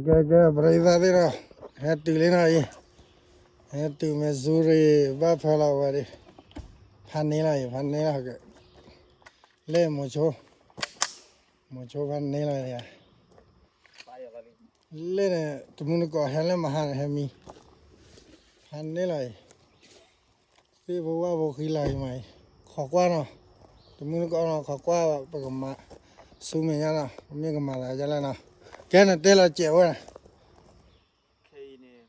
ကဲ ကဲ ပရိသတ်သ့ၣ်ဒီး ဟဲတုၤလံနီၤအံၤ, ဟဲတုၤ Missouri ဘၣ်ဖၢလီၤဝဲဒၣ်, ဖးန့ၢ်လီၤအံၤ ဖးန့ၢ်လီၤ, လၢမိၤဆိ, မိၤဆိဖးန့ၢ်လီၤယၤ, လၢန့ၣ် တမုၢ်တကိးဟဲလၢမဟါန့ၣ် ဟဲမံ, ဖးန့ၢ်လီၤအံၤ သ့ၣ်ဖိဝၣ်ဖိဃံလၤအံၤမးအံၤ, ခိးကွၢ်နီၤ, တမုၢ်တကိးနီၤ ခိးကွၢ် ပကမၤဆူမဲာ်ညါနီၤ, ပမ့ၢ်ကမၤသးဒ်လဲၣ်နီၤ, ကဲနတဲလီၤစဲးဝဲ, ခဲအံၤန့ၣ်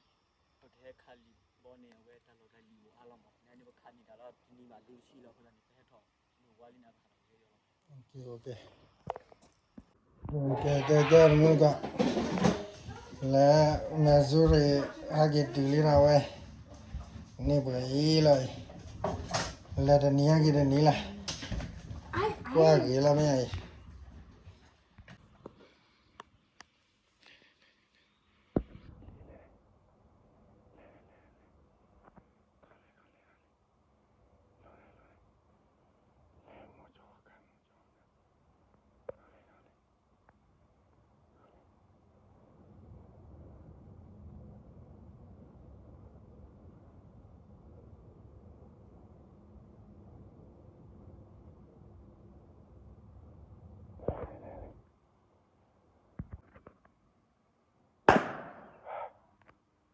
ပကဟဲခးလံာ်ဘီန့ၣ် အဝဲတၢ်လီၢ်တၢ်လံာ်အိၣ်အါလီၤမး, နန့ၣ်ပခးန့ၢ်တၢ်လီၤ တနံၤဘၣ် လၢတဆံလီၤ အဃိသတးန့ၣ် ပဟဲထီၣ်မုၢ်ဝါလံန့ၣ် ပဟးထီၣ်ဝဲလီၤ. ကဲ ကဲ ကဲ တမုၢ်တကိး, လၢ Missouri ဟဲက့ၤတုၤလံနီၤဝဲ, န့ၢ်ပှဲၤအံၤလီၤအံၤ, လၢတနံၤဟဲက့ၤတနံၤလီၤ, ကွၢ်က့ၤလီၤမ့ၢ်အံၤ လူၤမ့ၢ်ကျဲ လူၤမ့ၢ်ကျဲ လူၤမ့ၢ်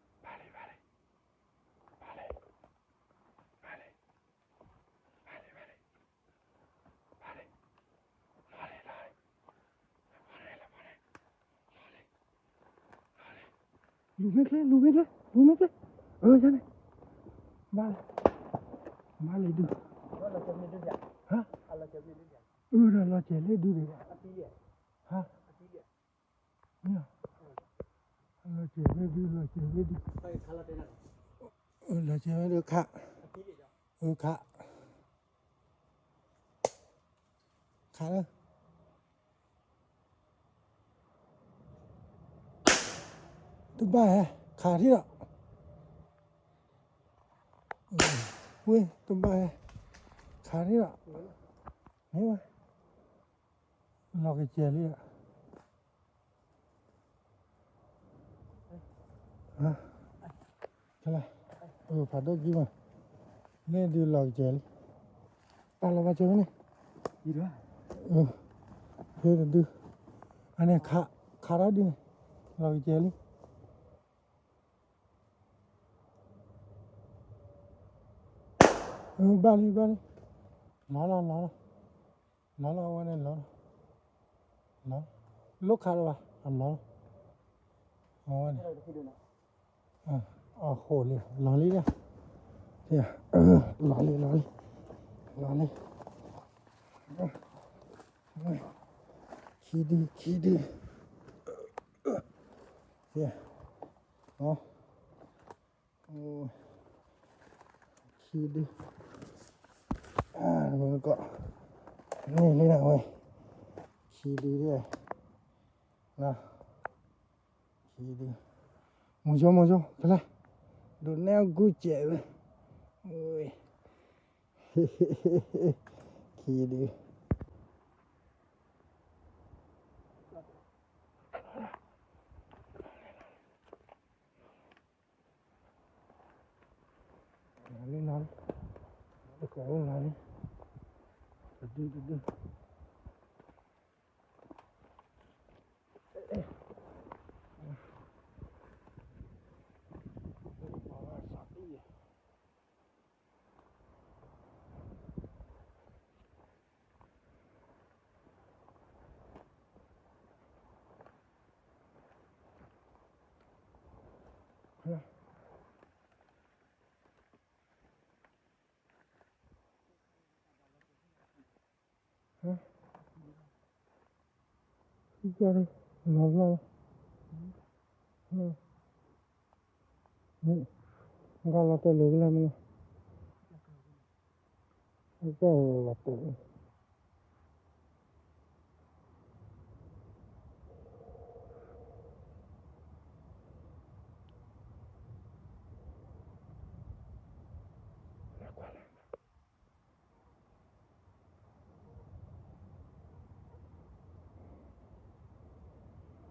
ကျဲ, အၢ ယၤန့ၣ်, ဘၣ်လံ, ဘၣ်လံဒုး, ဟါ, အၢ ဒီးလီၤစဲးလၢဒုးဒံးဘၣ်, ဟါ, မ့ၢ်, လီၤစဲးဝဲဒုး လီၤစဲးဝဲဒုး, လီၤစဲးဝဲဒုးခး, အၢ ခး ခးလၢ တဘၣ်ဟဲ ခးထံၣ်ဒီး, ဝ့ၢ် တဘၣ်ဟဲ ခးထံၣ်ဒီး, မ့ၢ်ဝဲ လီၤကစဲးလံဒီး ဖးဒိၣ်ကံမး, န့ၣ်ဒုးလီၤကစဲးလံ, ပာ်လီၤပာ်စၢၤဖဲန့ၣ်, ဖဲတဒု, အန့ၣ် ခးထီၣ်ဒုန့ၣ်, လီၤကစဲးလံ, ဘၣ်လံ ဘၣ်လံ, လီၤလီၤလီၤလီၤ, လီၤလီၤ အဝဲန့ၣ်လီၤလီၤ, လီၤ, လိၣ်ခးလၢၤဘၣ် အလီၤလီၤ, အဝဲန့ၣ်, အဃိလံ လီၤလံ, လီၤလံ လီၤလံ, လီၤလံ, ခံဒု ခံဒု, ခံဒု, ကီး, န့ၣ်လံဒၣ်ဝဲ, ခံဒု, ခံဒု, မိၤဆိ မိၤဆိ ဖဲလဲၣ်, ဒိးနဲၣ်အီၣ်ဂုၢ်စဲးဝဲ, ခံဒု.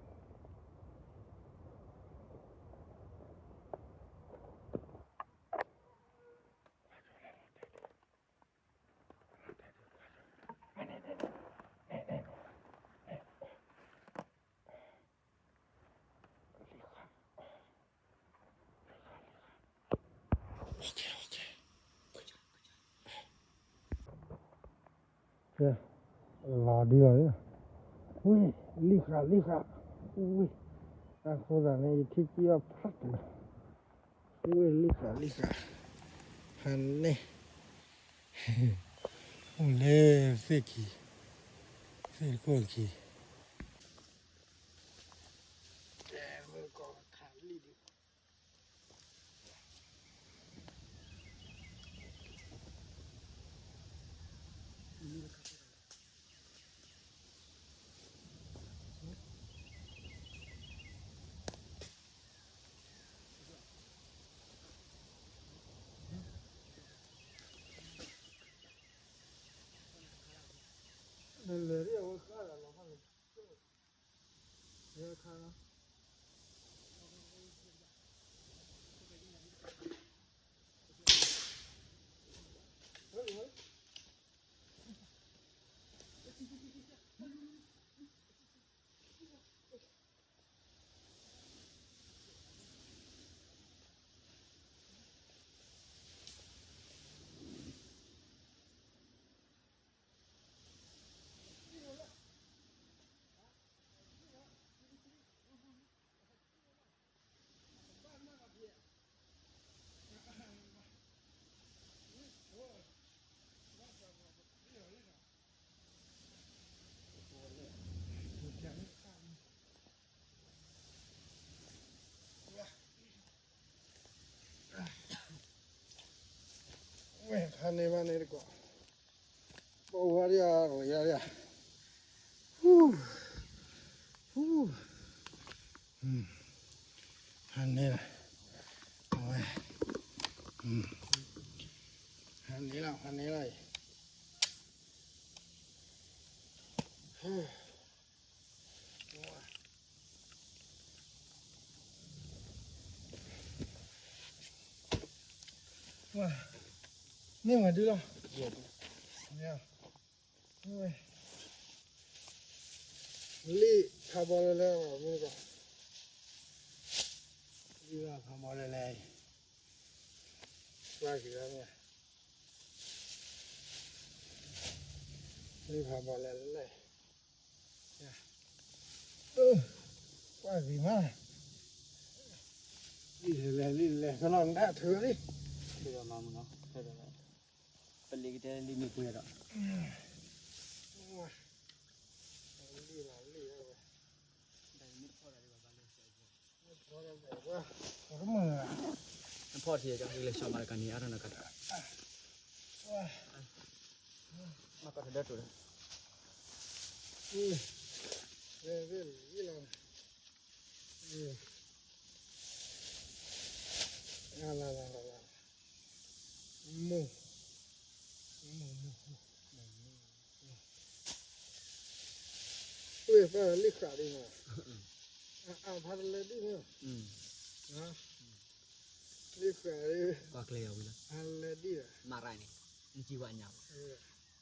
ကဲ, လီၤဒုလီၤ, ဝ့ၢ်, လံၣ်ဃာ် လံၣ်ဃာ်, ဝ့ၢ်, အဃိသတးန့ၣ် ယထံၣ်ကံၣ်အီၣ်ဖးတလၢ, ဝ့ၢ် လံၣ်ဃာ် လံၣ်ဃာ်, ဖးန့ၣ်, အိၣ်လၢသ့ၣ်ခံ, သ့ၣ်တခိၣ်ခံ, ကဲ, မ့ၢ်ကီးခးလံၣ်ဒု လဲၤလဲၤဒ်အဝဲဃၣ်ဒီးလီၤမၢ်လၢ လဲၤခါလီၤ ဝဲခါန့ၣ်ဘၣ်န့ၣ်တကိး, ပဝဲဒၣ်အရၤယၤဒၣ်, ဟူ, ဟူ, ဖးန့ၣ်လီၤ, အဝဲ, ဖးန့ၣ်လီၤ ဖးန့ၣ်လီၤအံၤ, မ့ၢ်ဝဲဒုလီၤ, လံၣ်ဖးဘီလဲၤလဲၤမ့ၢ်ကီး, လံၣ်ဖးဘီလဲၤလဲၤ, ကွၢ်က့ၤလီၤမ့ၢ်, လံၣ်ဖးဘီလဲၤလဲၤ, ကွၢ်က့ၤမး, လံၣ်လဲၤလဲၤ လံၣ်လဲၤလဲၤ ကလီၤနဒၣ်ထုးလံ, ထုးဒီးမၤမုာ်နီၤ, ပလ့ကတဲလံမ့ၢ်ပှဲၤဒီး, လံၣ်လီၤလံၣ်ဝဲ, နဖီၣ်ထံကီၢ် လဲၤဆှီမၤတကးန့ၣ် အါထီၣ်နကတၢၢ်, မၤကီၢ်ထဒၢတိၢ်ဒီး, မိၢ်, မိၢ်, မိၢ်, ဝ့ၢ်ပၢ်လံၣ်ဃာ်ဒ်နီၤ, အဖးတလဲဒ်နီၤ, လံၣ်ဃာ်ဒ်, ကွၢ်ကျဲအီၤဝံၤလီၤ, ဖးတလဲဒ်ဒီး, မၤရၢ်န့ၣ်, နစံးဝဲညါ,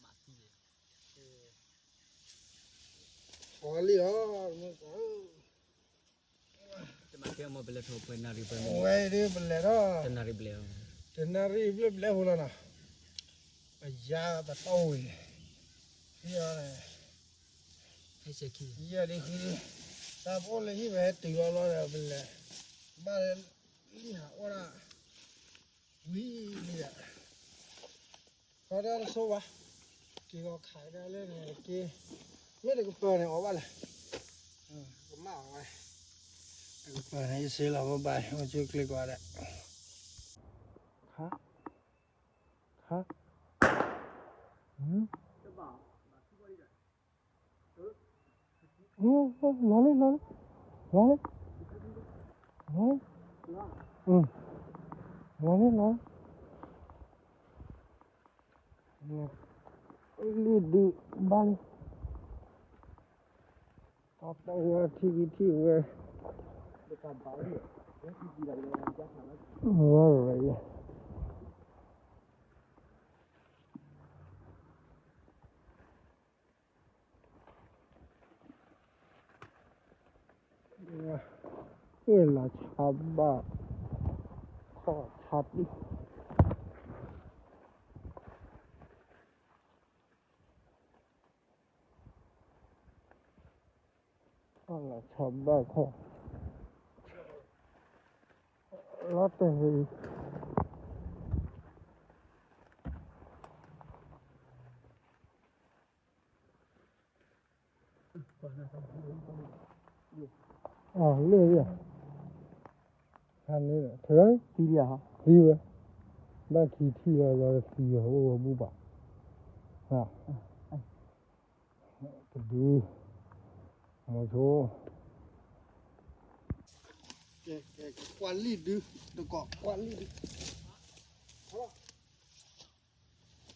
မၤသံ, ဟီလံၣ်အီၤ, တမၤကဲအမ့ၢ်ပလဲၤထီၣ်ပှဲၤနၣ်ရံၣ်ပှဲၤ, ဝဲဒ်ပလဲၤထီၣ်, တနၣ်ရံၣ်ဘျဲၣ်, တနၣ်ရံၣ်ဘျဲၣ်ဘျဲၣ်ဖိလီၤနီၤ, ပယါတတီဝံၤ, ဟံၣ်အီၤန့ၣ်, ဟဲဆဲးခံ, ယဲၢ်ဒ်ဃံ, တၢ်ပအိၣ်လၢဟံၣ်ဝဲဟဲတုၤလီၤလီၤဒီးပလဲၤ, ဘၣ်လၢ, လံၣ်ဟးအီၣ်ဒၣ်, ဝံၤလံဒီး ခီဒၣ်တဆိဘၣ်, က့ၤဂီၤခးဒၣ်လၢန့ၣ်က့, မ့ၢ်တကပၤန့ၣ်အီၤဘၣ်လဲၣ်, ကမၣ်အီၤဝဲ, တကပၤန့ၣ် ယစ့လီၤဘၣ်ဘၣ် အိၣ်ဆူၣ်ချ့ကွၢ်ဒီး, ခါ, ခါ, လီၤလံ လီၤလံ, လီၤလံ, လီၤလံ, လီၤလံ, လီၤလံ, လံၣ်ဒုးဘၣ်လံ, တၢ်တဝဲထံၣ်ကံထံၣ်ဝဲ, ဝဲ, ဝဲလီၤဆါဘၣ်, ခီၣ်ဆါတံၢ်, ထီၣ်ဘၣ်ခီၣ် လီၤတဲာ်ဝဲအံၤ အလၢယၤ ဟါန့ၣ် ထၢသံဝဲ ဘၣ်ခံထံၣ်လီၤလီၤသံဝဲအိၣ်ဝဲဘူၣ်ဘၣ် တဒု မိၤဆိ ကွၢ်လံၣ်ဒု တကိးကွၢ်လံၣ်ဒု ကွၢ်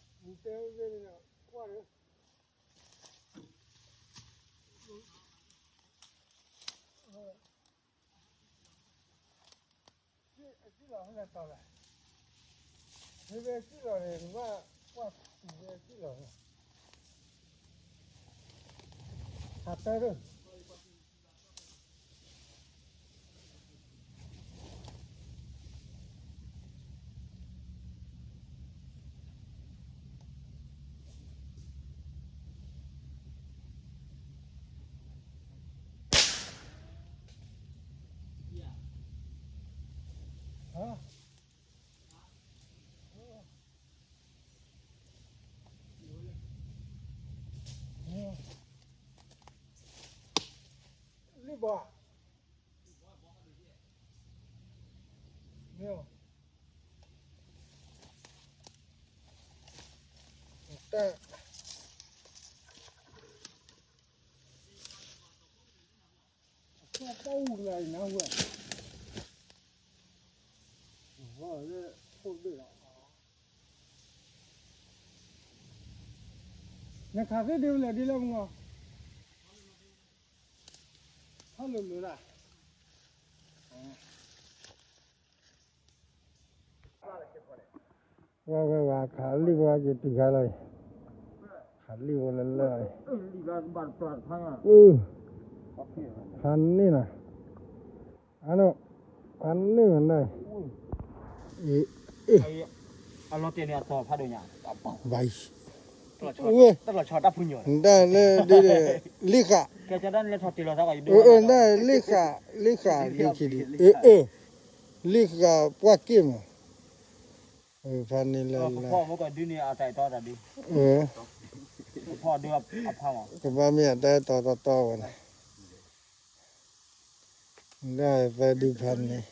လံၣ် အစံၣ်လီၤဖဲလဲၣ်တီၤလဲၣ်, မ့ၢ်ဝဲအစံၣ်လီၤန့ၣ် နဘၣ်ကွၢ်စံးဝဲအစံၣ်လီၤန့ၣ်, ဟးတၢ်ဒၢၣ်, လံၣ်ဘီဧါ, မ့ၢ်ဧါ, တၢ် အကၢ်ပှၢ်အူတဂၤအံၤနၢ်ဟူဧါ, ဝဲလၢခိၣ်ဒၢၣ်လီၤ, နခးသ့ဒ်လဲၣ်ဒ်လဲၣ်မနီၤ, ဟါလိၤလိၤလၢ ဝဲဝဲဝဲ ခးလံၣ်ဝဲက့ၤတုၤခါလီၤအံၤ, ခးလံၣ်ဝဲလၢလၢအံၤ, အု ဖးန့ၢ်နီၤ, အဒိ ဖးန့ၢ်ဝဲဒၣ်အံၤ, အ့ အလီၤတဲာ်န့ၣ်အတီၤဖးဒိၣ်ညါ, ဘၣ်အံၤ, ဝဲ တၢ်လၢဒ်လဲၣ်, လံၣ်ဃာ်, အဒၣ်လံၣ်ဃာ်, လံၣ်ဃာ်ဒ်ခံဒ်, အ လံၣ်ဃာ်ပှၢ်က့ၢ်မး, ဖးန့ၢ်လၢ ကဘၣ်မ့ၢ်အတၢ်အဲၣ်တီတီတီဝဲန့ၣ်, ဒၣ်သၢဒုဖးန့ၢ်,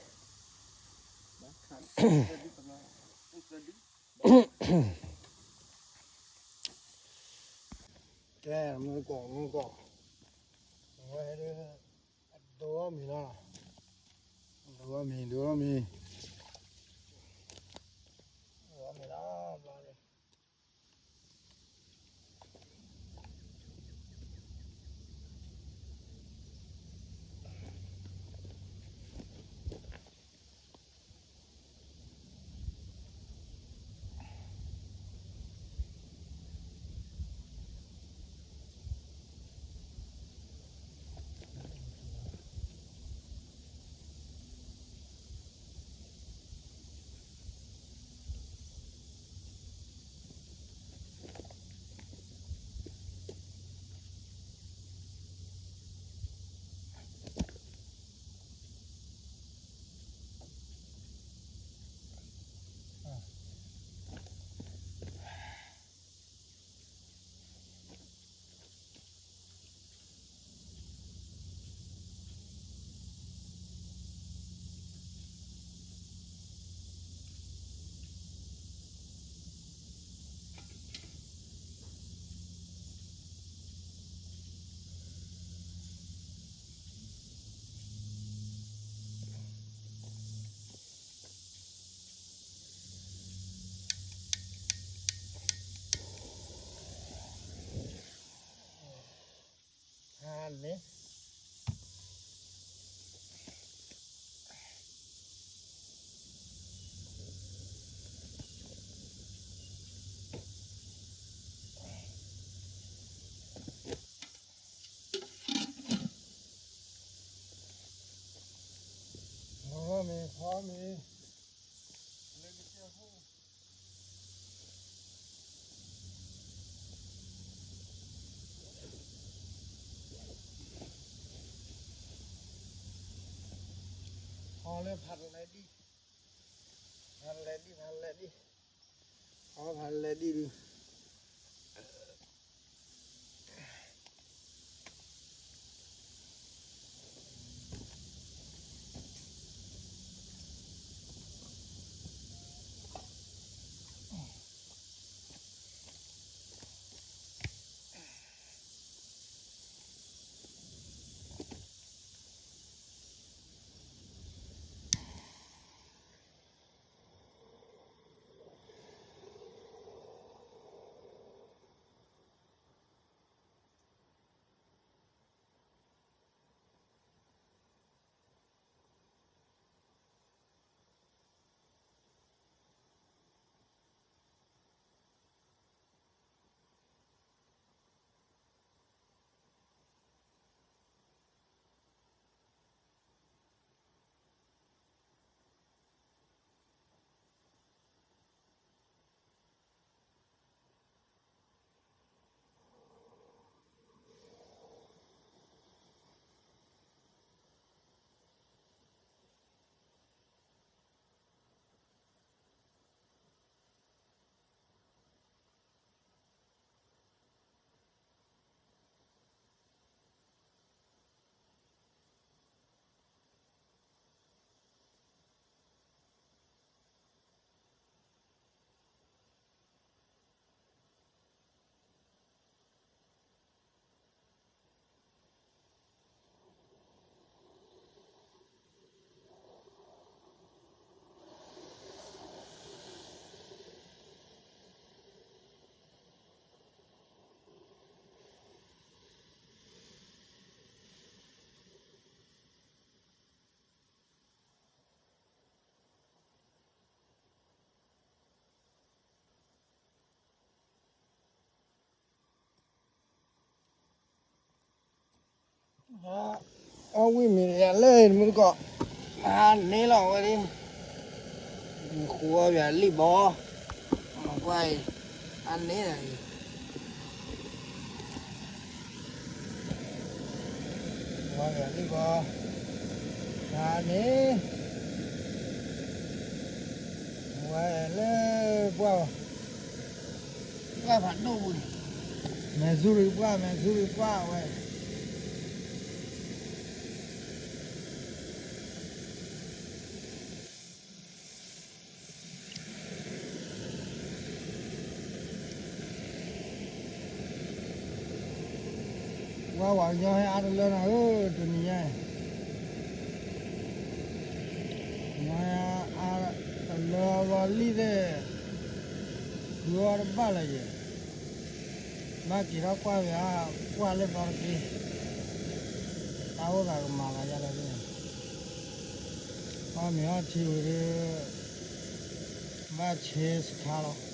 ကဲ မုၢ်ကီၢ် မုၢ်ကီၢ်, ဝဲဒၣ် ဒိအီၣ်မံၤလီၤ, ဒိအီၣ်မံၤ ဒိအီၣ်မံၤ, ဒိအီၣ်မံၤလီၤ, ဘျီန့ၣ် အီလၢဖးလဲဒံၣ်, ဖးလဲဒံၣ်, ဖးလဲဒံၣ်, အီဖးလဲဒံၣ်ဒုး အီၣ်ဝံၣ်မံၤယၤလၢမုၢ်တကိး, အါန့ၢ်လီၤဝဲဒၣ်, ဃူအီၣ်ယၤလံၣ်ဘီ, ကွၢ်အံၤ, အါန့ၢ်လီၤအံၤ, ဃူအီၣ်ယၤလံၣ်ဘီ, အါန့ၢ်, ဝဲလၢပှၢ် ပှၢ်ဖးဒိၣ်ပူၤန့ၣ်, မဲာ်ဆူရံၤပှၢ် မဲာ်ဆူရံၤပှၢ်ဝဲ, ဝါဝၤကညီဟဲအါတလၢနၤဧၢ, တနံၤညါ, ကညီဟဲအါတလၢလီၤလံသ့ၣ်, ဒုးအီၣ်တဘၣ်လၢၤယဲၢ်, ဘၣ်က့ၤထီၣ်ကွၢ်ဝဲ, ကွၢ်လၢသီတက့ၢ်, တၢ်အိၣ်သးကမၤလီၤယါလၢသ့ၣ်, အီၣ်မ့ၤအီထံဝံၤဒီး ဘၣ်ဆ့စခါလီၤ.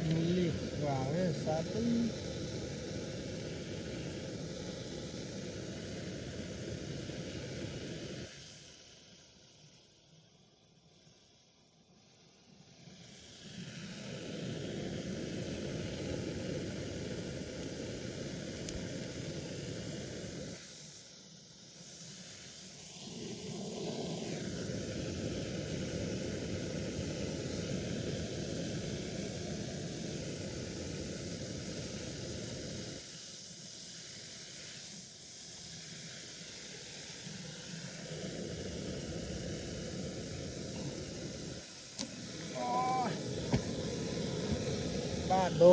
မုၢ်လံၢ်ကွၢ်ဝဲစးတံ ဘၣ်ဒိ,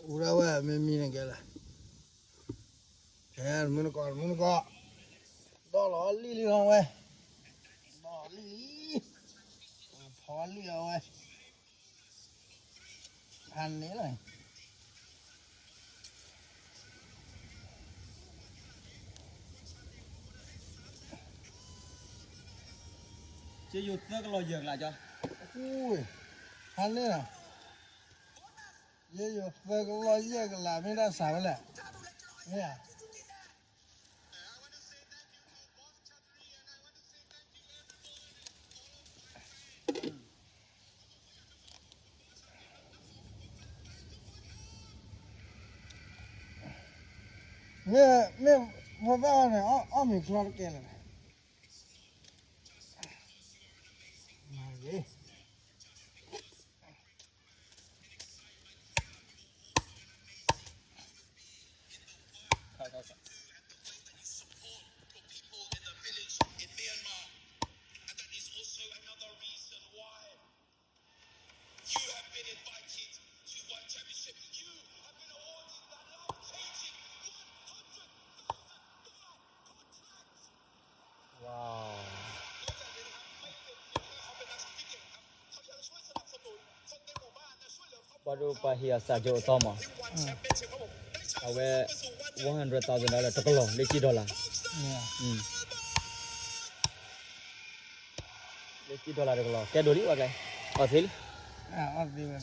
အူဒၣ်ဝဲမ့ၢ်မံန့ၣ်ကဲလဲၣ်, ကဲမုၢ်နကီၢ် မုၢ်နကီၢ်, ဒီးလီၤလံၣ်လံလီၤဝဲ, ဒီးလံၣ်လံ, ဖီလံၣ်လီၤဝဲ ဖးန့ၣ်လီၤ, ကယိၤသၢကလီၤယဲၢ်ကလးကၠီ, ဖးန့ၣ်လီၤ, ယဲယိၤသၢကလီၤယဲၢ်ကလး မ့ၢ်တၢ်စးဝဲလဲၣ်, မ့ၢ်ဧါ မ့ၢ်, မ့ၢ်ဖိသၣ်န့ၣ် အီၣ်မ့ၤချီတကဲလၢၤ. မၤဂ့ၤ. Wow. ပှၤဒိပှၤဟ့ၣ်အီၤစၢ်ကၠိအသီမး, အဝဲ one hundred thousand dollar တကလီၢ် လၢကံ dollar, လၢကံ dollar တကလီၢ် ကဲဒိၣ်လံ ဝဲကျဲ, အီၣ်သ့လံ, အီၣ်သ့ဝဲ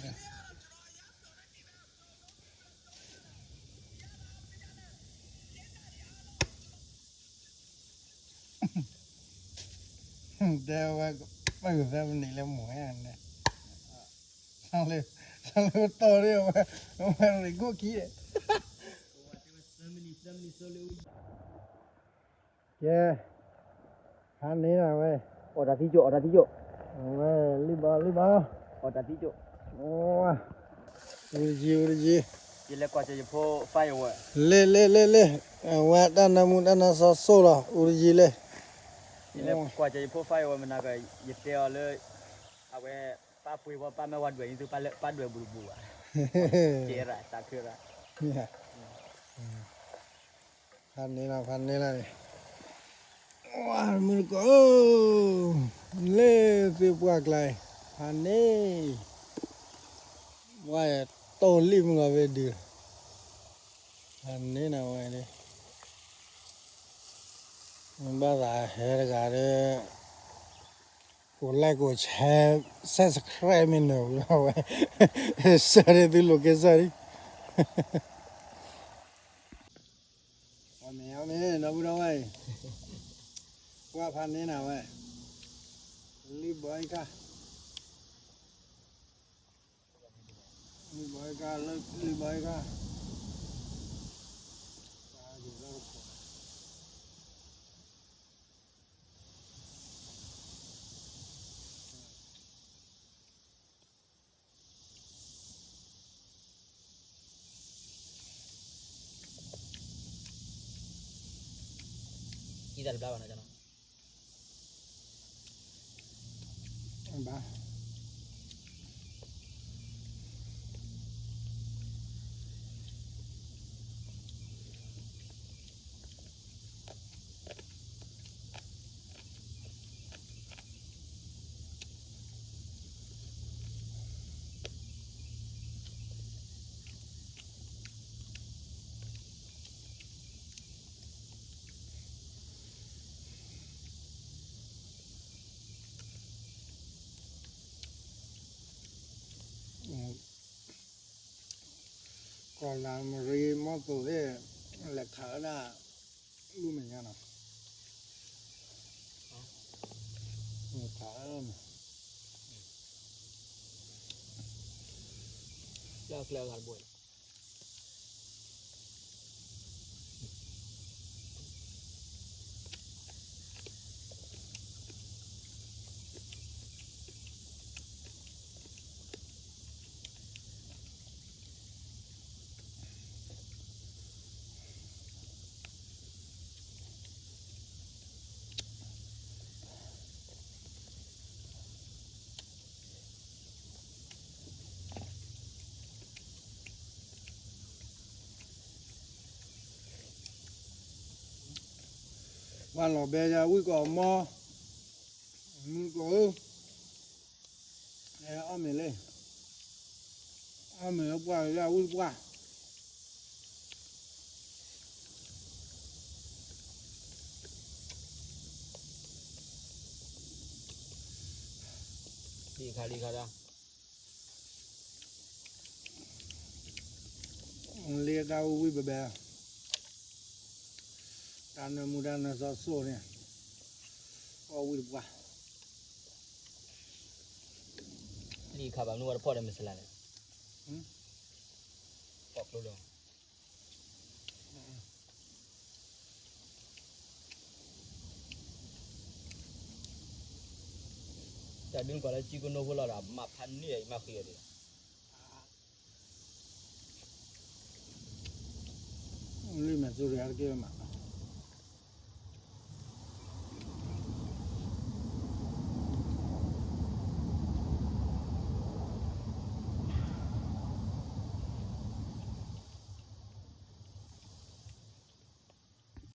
တဲဝဲ, ပှၤကသဲပနံးလၢမုၢ်ဝဲန့ၣ်, လၢ, လၢတီၢ်ရ့ၣ်ဝဲ, ဝဲရ့ၣ်ကိၣ်ခံ, ကဲ, ဖးန့ၢ်နၤဝဲ, အီၣ်တၢ်သံကၠိၣ် အီၣ်တၢ်သံကၠိၣ်, ဝဲ, လံဘီ လံဘီ, အီၣ်တၢ်သံကၠိၣ်, အူတယံၤ အူတယံၤ, ယလဲၤကွၢ်စၢၤယဖိ firework, လ့ လ့ လ့ လ့, အဝဲတၢ်နၢမူတၢ်နၢစီၤစိၣ်လီၤ အူတယံၤလ့, ယလဲၤကွၢ်စၢၤယဖိ firework မနၤက, ယတဲအီၤလၢ, အဝဲ, ပၢ်ပှ့ၤဝဲ ပၢ်မ့ၢ်ဝဲဒွဲၣ်အံၤသု ပၢ်ဒွဲၣ်ဘူးတဘူးဘၣ်, ကဲရၣ် တၢ်ခုရၣ်, ဖးန့ၢ်လီၤ ဖးန့ၢ်လီၤန့ၣ်, ဝါ မုၢ်တကိးဧၢ, လ့ သ့ၣ်ပှၢ်ကျါအံၤ, ဖးန့ၢ်, ဝါ တီၢ်လံမုၢ်ဂီၤဖဲဒုး, ဖးန့ၢ်နၤဝဲန့ၣ်, ဘၣ်သးဟဲတဂၤဒီး ကိး like ကိး share subscribe မ့ၢ်နၢၤဝဲ, စၢၤဒ်သုလိာ်ကဲစၢၤဒ်, အီၣ်မ့ၤ အီၣ်မ့ၤ ဒီပုၢ်ဒီဝဲၢ်အံၤ, ပှၢ်ဖးန့ၢ်နၤဝဲ, လံဘီအံၤခါ, လံဘီအံၤခါ လံဘီအံၤခါ, အံၤတၢ်တဘျါဘၣ်နီၤ, ဘၣ် ကီၢ်လၢ်မရံမီၢ်သိးသ့ၣ် လဲၤခးဝဲဒၣ် လူမဲာ်ညါနီၤ, ခးဝဲဒၣ် လၢကျဲအဂၤတဘိ ပှၤလီၤဘဲယၤဝံၣ်ကီးမီၢ်, မုၢ်ကီးဧၢ, အီၣ်မ့ၤလံ, အီၣ်မ့ၤလၢပှၢ်ယၤဝံၣ်ပှၢ် လံခါလံခါဒၣ် လံတၢ်အိၣ်ဝံၣ်ဘဲဘဲ, တၢ်နၢမူတၢ်နၢစီၤစိၣ်န့ၣ်, အီၣ်ဝံၣ်တပှၢ်, လံခါဘၣ်မနုၤဝဲတဖီၣ်ဒီးမ့ၢ်စလၢ်န့ၣ်, ဖီၣ်ကျိဒီး အ တၢ်ဒုးနကွၢ်လၢကံကိနိဖိလီၤဒီး မၤဖးန့ၢ်အံၤမၤဃံအီၤဒံး, လံမဲာ်သူရ့အါတက့ၢ်မး,